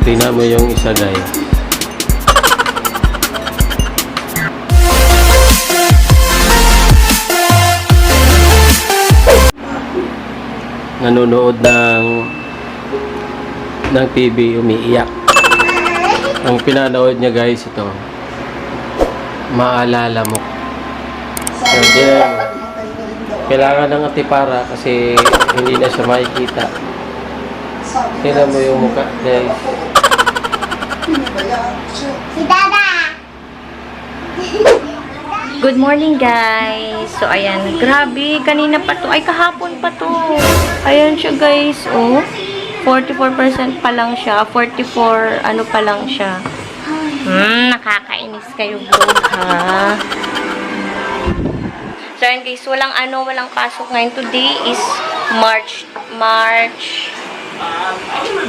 Tingnan mo yung isa, guys. Nanonood ng TV, umiiyak. Ang pinanood niya, guys, ito. Maalala mo. And then, kailangan ng atipara kasi hindi na siya makikita. Tingnan mo yung mukha, guys. Si Dada! Good morning, guys. So, ayan. Grabe, kanina pa to. Ay, kahapon pa to. Ayan siya, guys. Oh, 44% pa lang siya. 44, ano pa lang siya. Nakakainis kayo, bro, ha? So, ayan, guys. Walang pasok ngayon. Today is March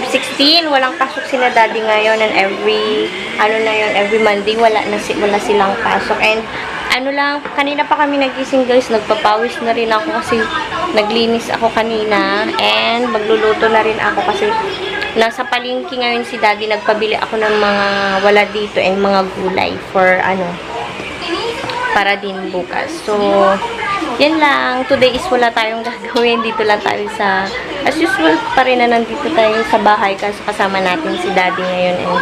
16. Walang pasok sila daddy ngayon. And every Monday, wala silang pasok. And, kanina pa kami nagising, guys. Nagpapawis na rin ako kasi naglinis ako kanina. And magluluto na rin ako kasi nasa palengke ngayon si daddy. Nagpabili ako ng mga wala dito and mga gulay for para din bukas. So, yan lang. Today is wala tayong gagawin. Dito lang tayo sa, as usual pa rin na nandito tayo sa bahay kasi kasama natin si daddy ngayon. And,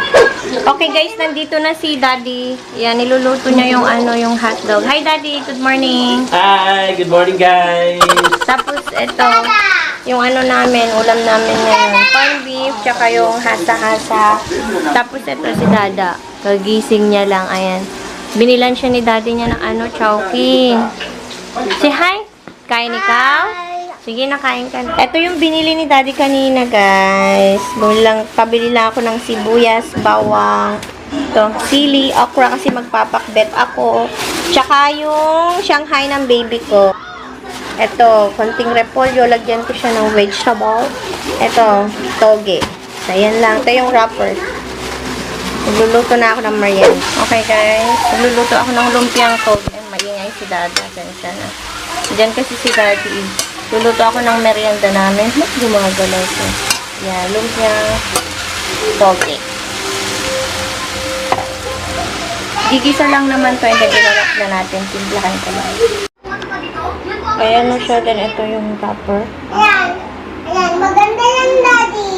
okay, guys, nandito na si daddy. Yan, niluluto niya yung hotdog. Hi, daddy. Good morning. Hi! Good morning, guys! Tapos, ito, yung ulam namin ngayon. Corn beef, tsaka yung hasa-hasa. Tapos, ito si dada. Kagising niya lang, ayan. Binilan siya ni daddy niya ng chowking. Say hi! Kain ikaw? Sige, nakain ka. Ito yung binili ni daddy kanina, guys. Pabili lang ako ng sibuyas, bawang, sili, okra kasi magpapakbet ako. Tsaka yung Shanghai ng baby ko. Ito, konting repolyo. Lagyan ko siya ng vegetable. Ito, toge. So, ayan lang. Ito yung wrapper. Nagluluto na ako ng merienda. Okay, guys. Nagluluto ako ng lumpiang toge. Maingay si dada. Sensya na. Diyan kasi si daddy. Luluto ako ng merienda namin. Gumagalaw siya. Yan, lumpiang toge. Gigisa lang naman to. Hindi ginalak na natin. Timplahan ko lang. Ayan mo siya. Then ito yung topper. Ayan. Ayan. Maganda yan, Daddy.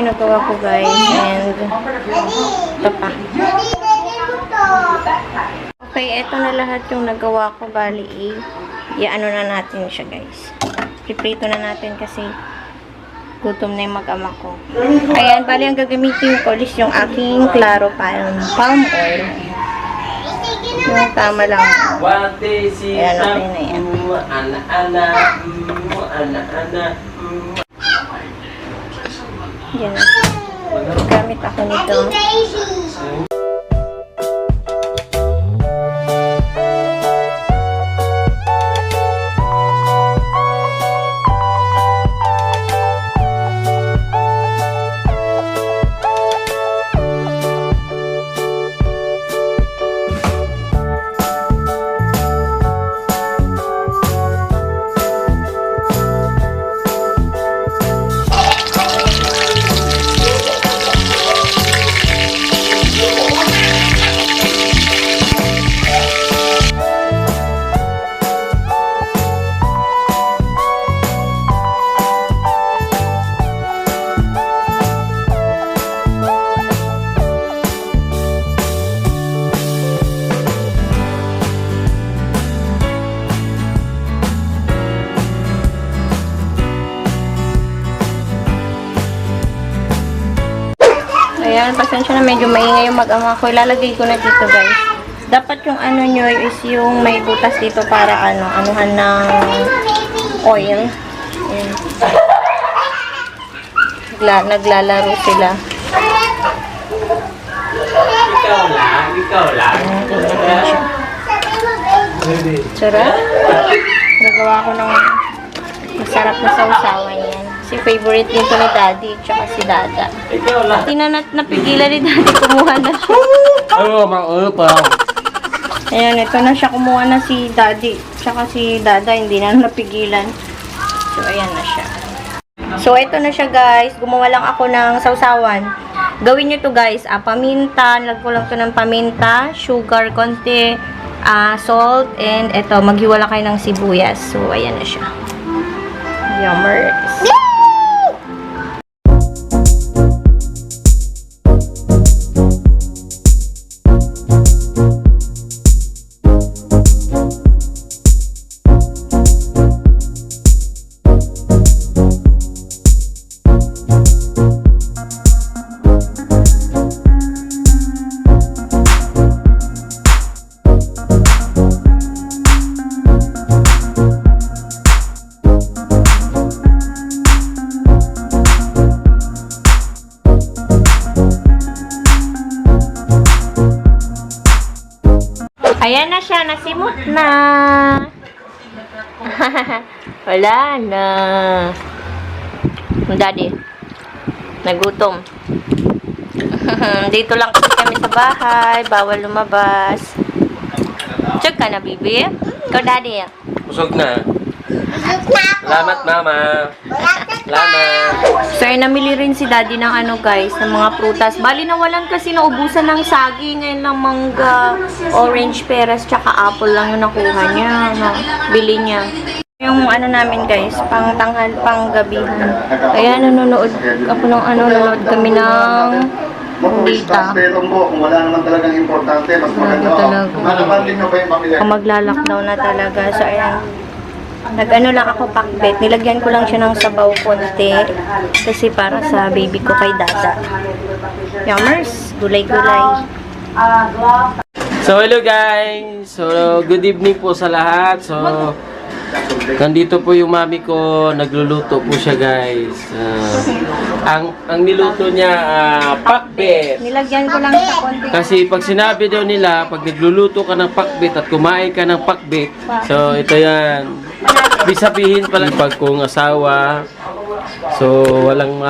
Nagawa ko, guys, and ito pa. Okay, ito na lahat yung nagawa ko. Bali, i-ano na natin siya, guys. Piprito na natin kasi gutom na yung mag-ama ko. Ayan, bali ang gagamitin ko is yung aking Claro palm oil. Yung tama lang. Ayan, okay na yan. Yan. Gamit ako nito. Ayan, pasensya na medyo maingay yung mag-ama ko. Ilalagay ko na dito, guys. Dapat yung ano nyo is yung may butas dito para anuhan ng oil. Ayan. Naglalaro sila. Ikaw lang. Sarap. Nagawa ko ng masarap na sausawan yan. Si favorite din ko ni Daddy, tsaka si Dada. Ikaw lang. Hindi na napigilan ni Daddy, kumuha na siya. Oo, maulo pa. Ayan, ito na siya, kumuha na si Daddy. Tsaka si Dada, hindi na napigilan. So, ayan na siya. So, ito na siya, guys. Gumawa lang ako ng sausawan. Gawin nyo to, guys. Paminta. Nilagay ko lang to ng paminta, sugar, konti, salt, and ito, maghiwala kayo ng sibuyas. So, ayan na siya. Yummers. Ayan na siya, nasimot na. Wala na. Daddy, nagutom. Dito lang kasi kami sa bahay, bawal lumabas. Check ka na, baby. Ikaw, Daddy. Busog na. Salamat, Mama. Salamat. So, namili rin si Daddy ng guys, ng mga prutas. Bali, nawalan kasi naubusan ng saging, ngayon lang mangga, orange, peras, tsaka apple lang yung nakuha niya. Bili niya. Yung namin guys, pang tanghal, pang gabihan. Kaya nanonood kami ng data. Kung wala naman talagang importante, mas maganda. Malapandin nyo ba yung pamilya? Kung magla-lockdown na talaga. So, ayan. Lang ako pakbet. Nilagyan ko lang siya ng sabaw konti. Kasi para sa baby ko kay Dada. Yummers, gulay-gulay. So, hello guys. So, good evening po sa lahat. So, nandito po yung mami ko. Nagluluto po siya guys. Ang niluto niya, pakbet. Nilagyan ko lang siya konti. Kasi pag sinabi daw nila, pag nagluluto ka ng pakbet at kumain ka ng pakbet, so ito yan. Ibig sabihin pala pag kong asawa, so walang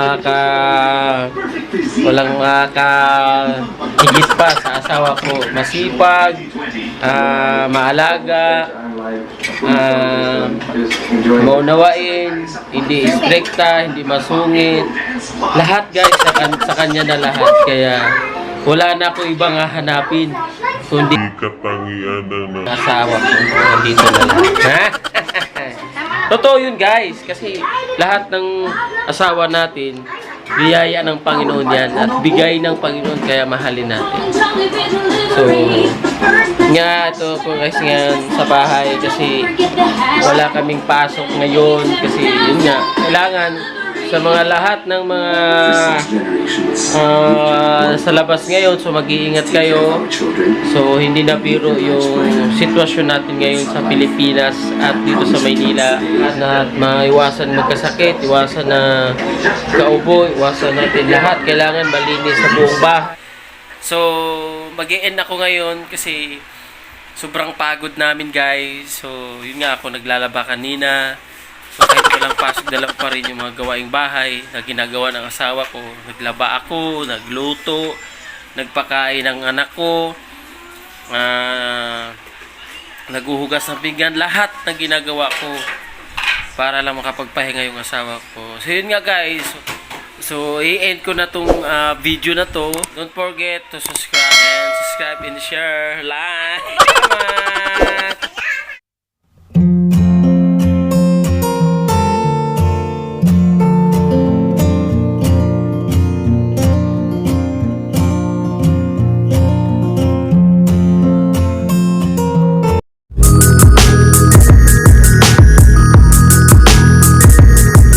higit pa sa asawa ko. Masipag, maalaga, maunawain, hindi istrikta, hindi masungit. Lahat guys, sa kanya na lahat. Kaya wala na akong ibang hahanapin kundi katangian na asawa ko. Nandito na lang. Totoo yun guys, kasi lahat ng asawa natin, biyaya ng Panginoon yan at bigay ng Panginoon kaya mahalin natin. So, nga ito po guys ngayon sa bahay kasi wala kaming pasok ngayon kasi yun nga, kailangan sa mga lahat ng mga sa labas ngayon, so mag-iingat kayo. So hindi na biro yung sitwasyon natin ngayon sa Pilipinas at dito sa Maynila, na maiwasan magkasakit, iwasan na kaubo, iwasan natin lahat, kailangan malinis sa buong bahay. So mag-e-end ako ngayon kasi sobrang pagod namin guys. So yun nga, ako naglalaba kanina. So kahit walang pasok, dala pa rin yung mga gawaing bahay na ginagawa ng asawa ko. Naglaba ako, nagluto, nagpakain ng anak ko, naguhugas ng pinggan, lahat ng ginagawa ko para lang makapagpahinga yung asawa ko. So yun nga guys, so i-end ko na tong video na to. Don't forget to subscribe and share, like. Bye!